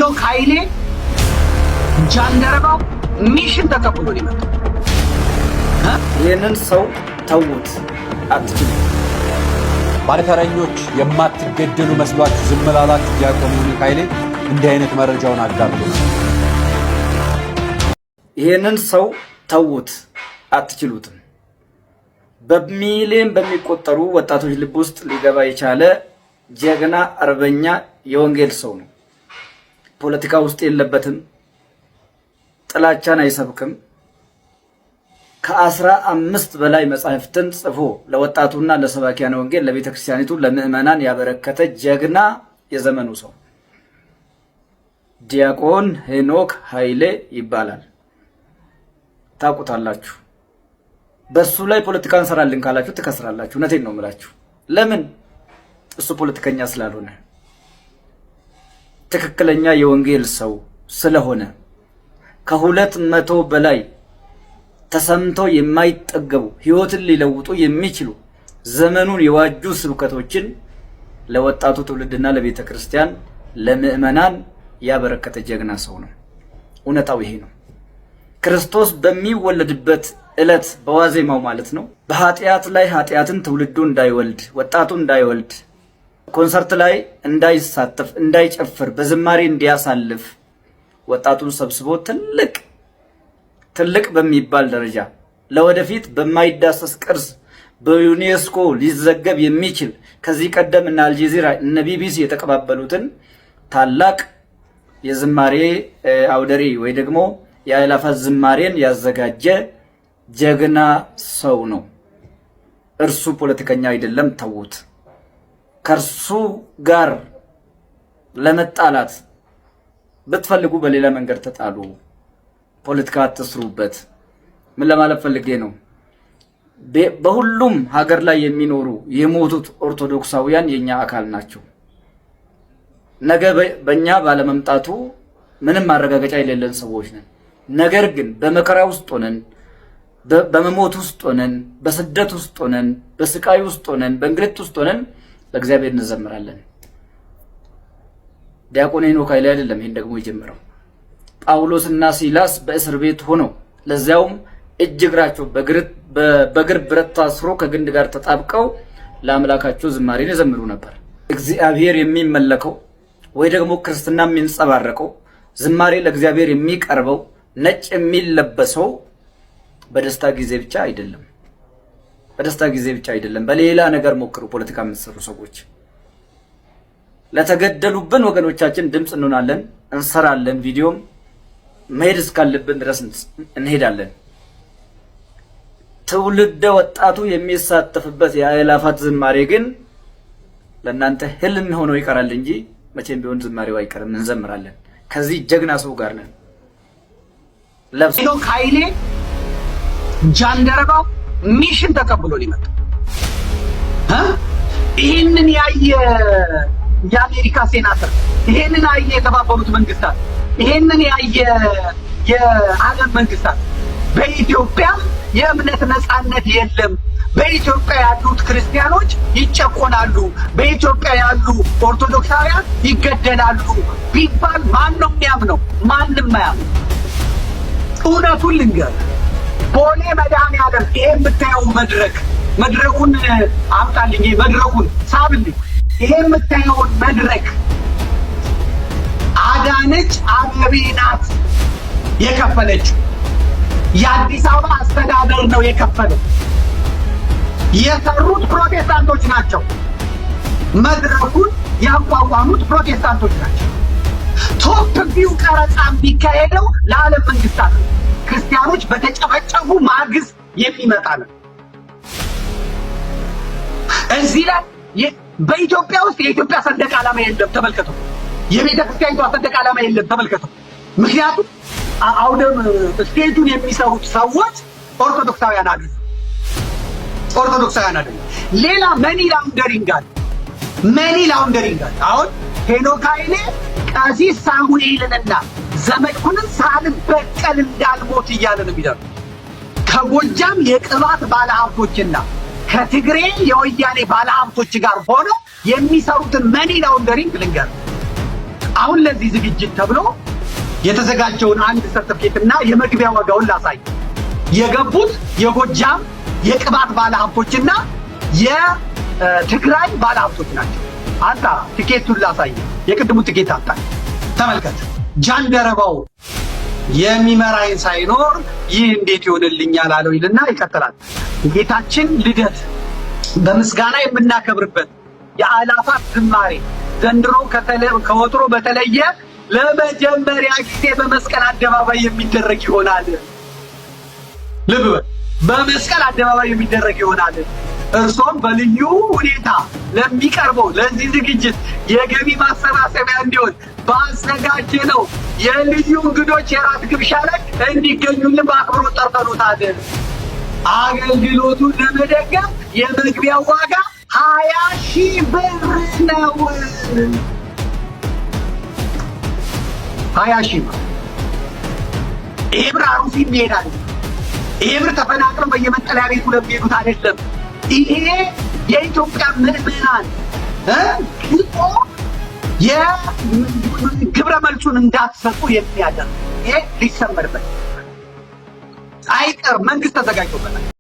ሄኖክ ኃይሌ ጃንደረባው mission ተቀብሎ ነው የመጣው። ይህንን ሰው ተዉት፣ አትችሉም። ባለተረኞች የማትገደሉ መስሏችሁ ዝም ላላችሁ ዲያቆን ሄኖክ ኃይሌ እንዲህ አይነት መረጃውን አጋርቶ ይህንን ሰው ተዉት፣ አትችሉትም። በሚሊዮን በሚቆጠሩ ወጣቶች ልብ ውስጥ ሊገባ የቻለ ጀግና አርበኛ የወንጌል ሰው ነው። ፖለቲካ ውስጥ የለበትም። ጥላቻን አይሰብክም። ከ15 በላይ መጻሕፍትን ጽፎ ለወጣቱና ለሰባኪያነ ወንጌል ለቤተ ክርስቲያኒቱ ለምዕመናን ያበረከተ ጀግና የዘመኑ ሰው ዲያቆን ሄኖክ ኃይሌ ይባላል። ታውቁታላችሁ። በሱ ላይ ፖለቲካ እንሰራለን ካላችሁ ትከስራላችሁ። እውነቴን ነው የምላችሁ። ለምን? እሱ ፖለቲከኛ ስላልሆነ፣ ትክክለኛ የወንጌል ሰው ስለሆነ፣ ከ200 በላይ ተሰምተው የማይጠገቡ፣ ሕይወትን ሊለውጡ የሚችሉ፣ ዘመኑን የዋጁ ስብከቶችን ለወጣቱ ትውልድና ለቤተ ክርስቲያን ለምዕመናን ያበረከተ ጀግና ሰው ነው። እውነታው ይሄ ነው። ክርስቶስ በሚወለድበት ዕለት በዋዜማው ማለት ነው። በኃጢአት ላይ ኃጢአትን ትውልዱ እንዳይወልድ፣ ወጣቱ እንዳይወልድ፣ ኮንሰርት ላይ እንዳይሳተፍ፣ እንዳይጨፍር፣ በዝማሬ እንዲያሳልፍ ወጣቱን ሰብስቦ ትልቅ ትልቅ በሚባል ደረጃ ለወደፊት በማይዳሰስ ቅርስ በዩኔስኮ ሊዘገብ የሚችል፣ ከዚህ ቀደም እነ አልጀዚራ እነ ቢቢሲ የተቀባበሉትን ታላቅ የዝማሬ አውደ ርዕይ ወይ ደግሞ የአእላፋት ዝማሬን ያዘጋጀ ጀግና ሰው ነው። እርሱ ፖለቲከኛ አይደለም፣ ተዉት። ከእርሱ ጋር ለመጣላት ብትፈልጉ በሌላ መንገድ ተጣሉ፣ ፖለቲካ አትስሩበት። ምን ለማለት ፈልጌ ነው? በሁሉም ሀገር ላይ የሚኖሩ የሞቱት ኦርቶዶክሳውያን የኛ አካል ናቸው። ነገ በእኛ ባለመምጣቱ ምንም ማረጋገጫ የሌለን ሰዎች ነን። ነገር ግን በመከራ ውስጥ ሆነን፣ በመሞት ውስጥ ሆነን፣ በስደት ውስጥ ሆነን፣ በስቃይ ውስጥ ሆነን፣ በእንግልት ውስጥ ሆነን ለእግዚአብሔር እንዘምራለን። ዲያቆን ሄኖክ ኃይሌ አይደለም ይሄን ደግሞ የጀመረው። ጳውሎስና ሲላስ በእስር ቤት ሆነው፣ ለዚያውም እጅ እግራቸው በእግር ብረት ታስሮ ከግንድ ጋር ተጣብቀው ለአምላካቸው ዝማሬን ይዘምሩ ነበር። እግዚአብሔር የሚመለከው ወይ ደግሞ ክርስትና የሚንጸባረቀው፣ ዝማሬ ለእግዚአብሔር የሚቀርበው፣ ነጭ የሚለበሰው በደስታ ጊዜ ብቻ አይደለም። በደስታ ጊዜ ብቻ አይደለም። በሌላ ነገር ሞክሩ። ፖለቲካ የምትሰሩ ሰዎች፣ ለተገደሉብን ወገኖቻችን ድምፅ እንሆናለን፣ እንሰራለን። ቪዲዮም መሄድ እስካለብን ድረስ እንሄዳለን። ትውልደ ወጣቱ የሚሳተፍበት የአእላፋት ዝማሬ ግን ለእናንተ ህልም ሆኖ ይቀራል እንጂ መቼም ቢሆን ዝማሬው አይቀርም። እንዘምራለን። ከዚህ ጀግና ሰው ጋር ነን። ለብሶ ሄኖክ ኃይሌ ጃንደረባው mission ተቀብሎ ነው የመጣው። ይህንን ያየ የአሜሪካ ሴናተር፣ ይሄንን ያየ የተባበሩት መንግስታት፣ ይሄንን ያየ የዓለም መንግስታት በኢትዮጵያ የእምነት ነጻነት የለም፣ በኢትዮጵያ ያሉት ክርስቲያኖች ይጨቆናሉ፣ በኢትዮጵያ ያሉ ኦርቶዶክሳውያን ይገደላሉ ቢባል ማን ነው የሚያምነው? ማንም አያምነው። እውነቱን ልንገር፣ ቦሌ መድኃኔዓለም ይሄ የምታየው መድረክ፣ መድረኩን አምጣልኝ፣ መድረኩን ሳብልኝ። ይሄ የምታየውን መድረክ አዳነች አቤቤ ናት የከፈለችው። የአዲስ አበባ አስተዳደር ነው የከፈለው። የሰሩት ፕሮቴስታንቶች ናቸው። መድረኩን ያቋቋሙት ፕሮቴስታንቶች ናቸው። Top view ቀረጻ የሚካሄደው ለዓለም መንግስታት ነው። ክርስቲያኖች በተጨፈጨፉ ማግስት የሚመጣ ነው። እዚህ ላይ በኢትዮጵያ ውስጥ የኢትዮጵያ ሰንደቅ ዓላማ የለም። ተመልከቱ። የቤተ ክርስቲያኒቷ ሰንደቅ ዓላማ የለም። ተመልከቱ። ምክንያቱም አውደም stage ኡን የሚሰሩት ሰዎች ኦርቶዶክሳውያን አይደሉም። ኦርቶዶክሳውያን አይደሉም። ሌላ money laundering አለ። Money laundering አለ። አሁን ሄኖክ ኃይሌ ቀሲስ ሳሙኤልንና ዘመድኩንን ሳልበቀል እንዳልሞት እያለ ነው የሚለው። ከጎጃም የቅባት ባለሀብቶችና ከትግሬ የወያኔ ባለሀብቶች ጋር ሆነው የሚሰሩትን money laundering ልንገር። አሁን ለዚህ ዝግጅት ተብሎ የተዘጋጀውን አንድ ሰርተፍኬት እና የመግቢያ ዋጋውን ላሳይ። የገቡት የጎጃም የቅባት ባለሀብቶችና የትግራይ ባለሀብቶች ናቸው። አንተ ትኬቱን ላሳይ። የቅድሙ ትኬት አምጣ፣ ተመልከት። ጃንደረባው የሚመራኝ ሳይኖር ይህ እንዴት ይሆንልኛል አለው ይልና ይቀጥላል። ጌታችን ልደት በምስጋና የምናከብርበት የአእላፋት ዝማሬ ዘንድሮ ከወትሮ በተለየ ለመጀመሪያ ጊዜ በመስቀል አደባባይ የሚደረግ ይሆናል። ልብ በል፣ በመስቀል አደባባይ የሚደረግ ይሆናል። እርሶም በልዩ ሁኔታ ለሚቀርበው ለዚህ ዝግጅት የገቢ ማሰባሰቢያ እንዲሆን ባዘጋጀነው የልዩ እንግዶች የራት ግብዣ ላይ እንዲገኙልን በአክብሮት ጠርተኖታል። አገልግሎቱን ለመደገፍ የመግቢያው ዋጋ 20,000 ብር ነው። 20,000 ብር። ይሄ ብር አሩሲ ይሄዳል። ይሄ ብር ተፈናቅለው በየመጠለያ ቤቱ ለሚሄዱት አይደለም። ይሄ የኢትዮጵያ ምዕመናን ግጦ የግብረ መልሱን እንዳትሰጡ የሚያደርግ ይሄ ሊሰመርበት አይቀር። መንግስት ተዘጋጅቶበታል።